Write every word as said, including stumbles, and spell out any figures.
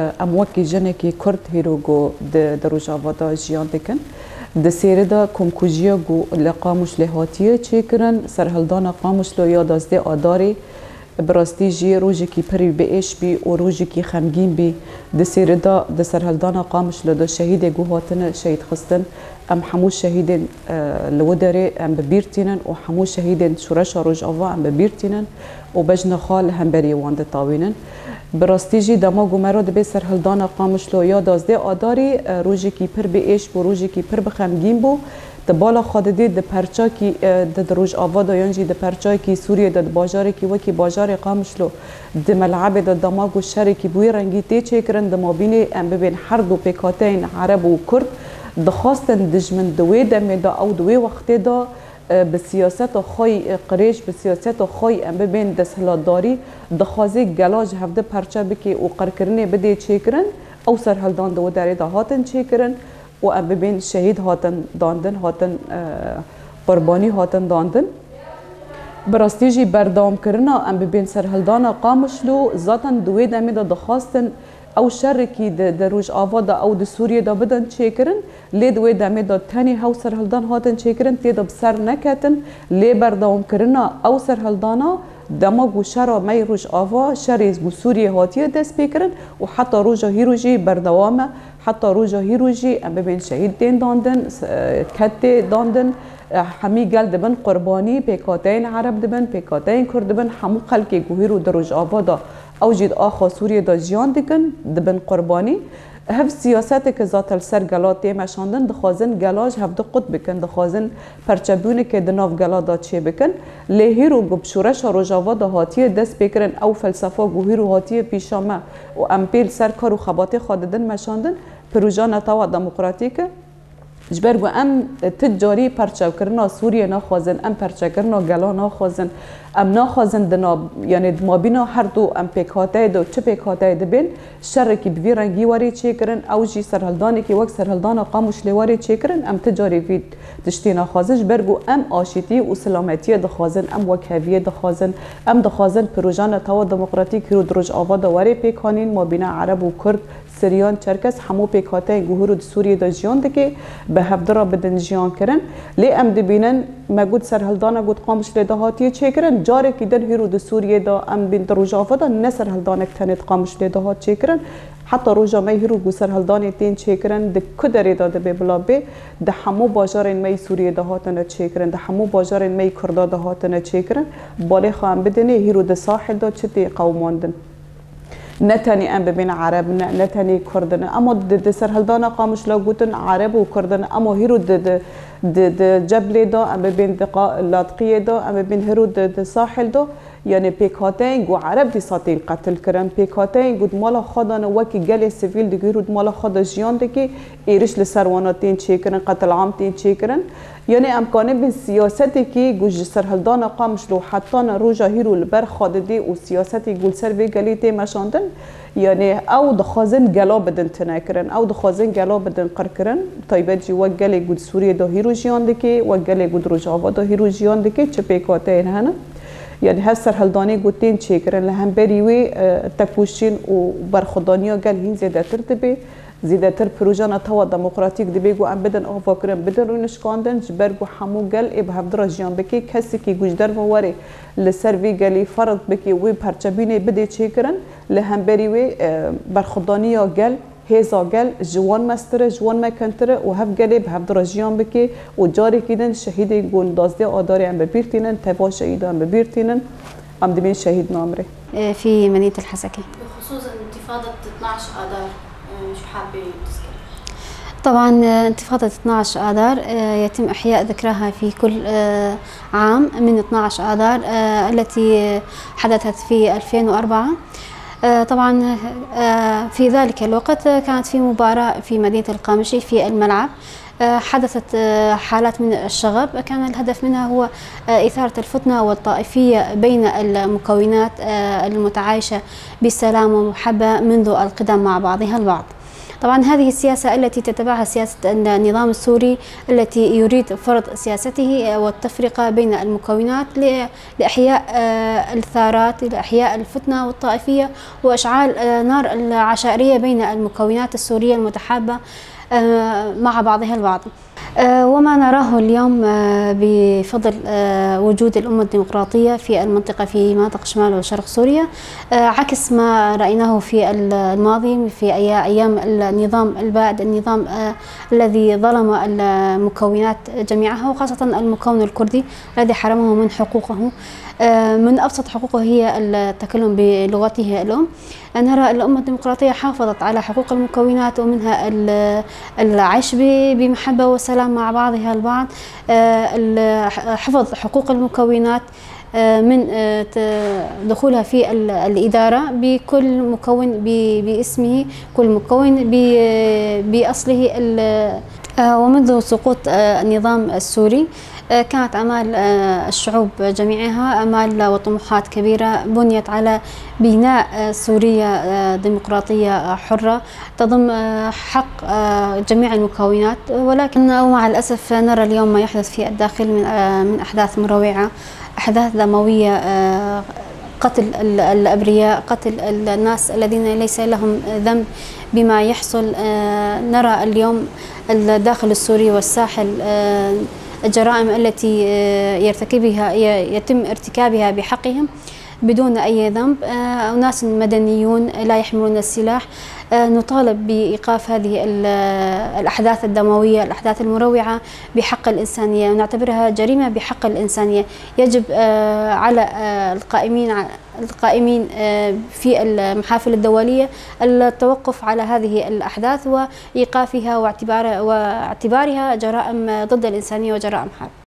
Em wekî jinekî Kurd hîro ku di, di Rojava de jiyan dikin. Di sêrê de komkujiya ku li Qamişlê hatiye çêkirin, serhildana Qamişlo ya duwazdeh Adarê, bi rastî jî rojekî pirî bi êş bî û rojekî xemgîn bî. Di sêrê de di serhildana Qamişlo de şehîdê ku hatine şehîd xistin, em hemû şehîdên, e, li wê derê em bi bîr tînin û hemû şehîdên Şoreşa Rojava em bi bîr tînin û bejna xwe li hemberî wan ditawînin. Bi rastî jî dema ku me re dibê serhildana Qamişlo ya duwazdeh Adarî, e, rojekî pir bi êş bû, rojekî pir bi xemgîn bû. Di bala xwe didî di perçakî, e, di, di Rojava de yan jî di perçayekî Sûriyê de di bajarekî wekî bajarê Qamişlo di melebê de dema ku şerekî bi wî rengî tê çêkirin, di mabînê em bibên her du pêkhateyên Ereb û Kurd dixwastin dijmin di wê demê de ew di wê wextê de, e, bi siyaseta xwe yî, e, qirêj, bi siyaseta xwe yî em bibên desthilatdarî, dixwazê gela ji hevdi perçe bike û qirkirinê bidê çêkirin. Ew serhildan di wê derê de hatin çêkirin û em bibên şehîd hatin dandin, hatin, e, qurbanî hatin dandin. Bi rastî jî berdewamkirina em bibên serhildana Qamişlo zaten di wê demê de dixwastin ew şerekî di, di Rojava de ew di Sûriyê de bidin çêkirin, lê di wê demê de tenê hew serhildan hatin çêkirin, tê de bi ser neketin, lê berdewamkirina ew serhildana dema ku şera me yê Rojava, şerê ku Sûriyê hatiye destpêkirin û heta roja hîro jî berdewam e. Heta roja hîro jî em bibên şehîd tên dandin, s-, e, ket tê dandin, e, hemî gel dibin qurbanî, pêkhateyên Ereb dibin, pêkhateyên Kurd dibin, hemû xelkê ku hîro di Rojava de ew jî di axa Sûriyê de jiyan dikin, dibin qurbanî. Hev siyaseteke zaten li ser gela tê meşandin, dixwazin gela ji hevdi qut bikin, dixwazin perçebûneke di nav gela de çê bikin. Lê hîro ku bi şoreşa Rojava de hatiye dest pê kirin, ew felsefa ku hîro hatiye pîşa me û em pê li ser kar û xebatê xwe didin meşandin, proja netewa demokratîk e. Ji ber ku em ti carî perçewkirina Sûriyê naxwazin, em perçekirina gela naxwazin, em naxwazin di nav, yanê di mabîna her du em pêkhateyê de, çi pêkhateyê dibên, şerekî bi vî rengî werê çêkirin, ew jî serhildanekî wek serhildana Qamişlê werê çêkirin, em ti carî vî tiştî naxwazin, ji ber ku em aşîtî û silametiyê dixwazin, em wekheviyê dixwazin, em dixwazin proja netewa demokratîk hîro di Rojava de werê pêkanîn, mabîna Ereb û Kurd, Siryan, Çerkes, hemû pêkhateyên ku hîro di Sûriyê de jiyan dike, bi hevdi re bidin jiyan kirin. Lê em dibînin, me got serhildana got Qamişlê de hatiye çêkirin, carekî din hîro di Sûriyê de em bên di Rojava de ne serhildanek tenê di Qamişlê de hat çêkirin. Heta roja me hîro ku serhildanê tên çêkirin, di ku derê de dibe bila bê, di hemû bajarên me yî Sûriyê de hatine çêkirin, di hemû bajarên me yî Kurda de hatine çêkirin. Balê xwe em bidinê, hîro di Sahil de çi tê qewimandin? Ne tenê em bibên Ereb ne, ne tenê Kurd in. Ema di, di serhildana Qamişlo gotin Ereb û Kurd in. Ema hîro di, di, di, di Ceblê de em bibên di qa-, Ladqiyê de, em bibên hîro di, di Sahil de. Yanê pêkhateyên ku Ereb dîsa tên qetil kirin, pêkhateyên ku di mala xwe de ne wekî gelê sivîl digihîr û di mala xwe de jiyan dike, êriş li ser wana tên çêkirin, qetilam tên çêkirin. Yanê em kanibin siyasetekî ku ji serhildana Qamişlo heta ne roja hîro li ber xwe didê û siyasetê ku li ser vê gelê tê meşandin, yanê ew dixwazin gela bidin tinekirin, ew dixwazin gela bidin qirkirin, taybet jî wek gelê ku di Sûriyê de hîro jiyan dike, wek gelê ku di Rojava de hîro jiyan dike, çi pêkhateyên hene. Yanî her serhildanê ku tên çêkirin li hemberî wê, e, tekoşîn û berxwedaniya gel hîn zêdetir dibe. Zêdetir proja netewa demokratîk dibe ku em bidin avakirin, bidin rûnişkandin, ji ber ku hemû gel ê bi hevdi re jiyan bike, kesekî ku ji derve were li ser vê gelî ferq bike, wê perçebînê bidê çêkirin, li hemberî wê, e, berxwedaniya gel, hêza gel ji wan mestir e, ji wan mekentir e û hev gelê bi hevdi re jiyan bike û carekî din şehîdên ku duwazdeh Adarê em bi bîr tînin, teva şehîdan bi bîr tînin, em dibên şehîd namrê. في مدينة الحسكة. بخصوص انتفاضة اثناعش آذار، آه، شو حابة تذكري؟ طبعا، آه، انتفاضة اثناعش آذار، آه، يتم إحياء ذكراها في كل، آه، عام من اثناعش آذار، آه، التي حدثت في ألفين وأربعة. آه، طبعا، آه، في ذلك الوقت، آه، كانت في مباراة في مدينة القامشي في الملعب. آه، حدثت، آه، حالات من الشغب، كان الهدف منها هو، آه، إثارة الفتنة والطائفية بين المكونات، آه، المتعايشة بسلام ومحبة منذ القدم مع بعضها البعض. طبعًا هذه السياسة التي تتبعها سياسة النظام السوري التي يريد فرض سياسته والتفرقة بين المكونات ل-، لإحياء، آه، الثارات، لإحياء الفتنة والطائفية وإشعال، آه، نار العشائرية بين المكونات السورية المتحابة، آه، مع بعضها البعض. آه، وما نراه اليوم، آه، بفضل، آه، وجود الأمة الديمقراطية في المنطقة، في مناطق شمال وشرق سوريا، آه، عكس ما رأيناه في ال-، الماضي، في أي-، أيام النظام البائد، النظام، آه، الذي ظلم المكونات جميعها، وخاصة المكون الكردي الذي حرمه من حقوقه. آه، من أبسط حقوقه هي التكلم بلغته الأم. نرى الأمة الديمقراطية حافظت على حقوق المكونات، ومنها ال-، العيش ب-، بمحبة وسلام مع بعضها البعض، آه، ال-، حفظ حقوق المكونات، آه، من، آه، ت-، دخولها في ال-، الإدارة بكل مكون ب-، باسمه، كل مكون ب-، بأصله ال-، آه، ومنذ سقوط، آه، النظام السوري، آه، كانت آمال، آه، الشعوب جميعها آمال وطموحات كبيرة بنيت على بناء، آه، سوريا، آه، ديمقراطية، آه، حرة تضم، آه، حق، آه، جميع المكونات، ولكن ومع الأسف نرى اليوم ما يحدث في الداخل من، آه، من أحداث مروعة، أحداث دموية، آه، قتل ال-، الأبرياء، قتل ال-، الناس الذين ليس لهم ذنب بما يحصل. آه، نرى اليوم الداخل السوري والساحل، آه، الجرائم التي، آه، يرتكبها، ي-، يتم ارتكابها بحقهم بدون أي ذنب. آه، أناس مدنيون لا يحملون السلاح. آه، نطالب بإيقاف هذه ال-، الأحداث الدموية، الأحداث المروعة بحق الإنسانية، ونعتبرها جريمة بحق الإنسانية. يجب، آه، على، آه، القائمين ع-، القائمين، آه، في المحافل الدولية التوقف على هذه الأحداث وإيقافها واعتبار-، واعتبارها جرائم ضد الإنسانية وجرائم حرب.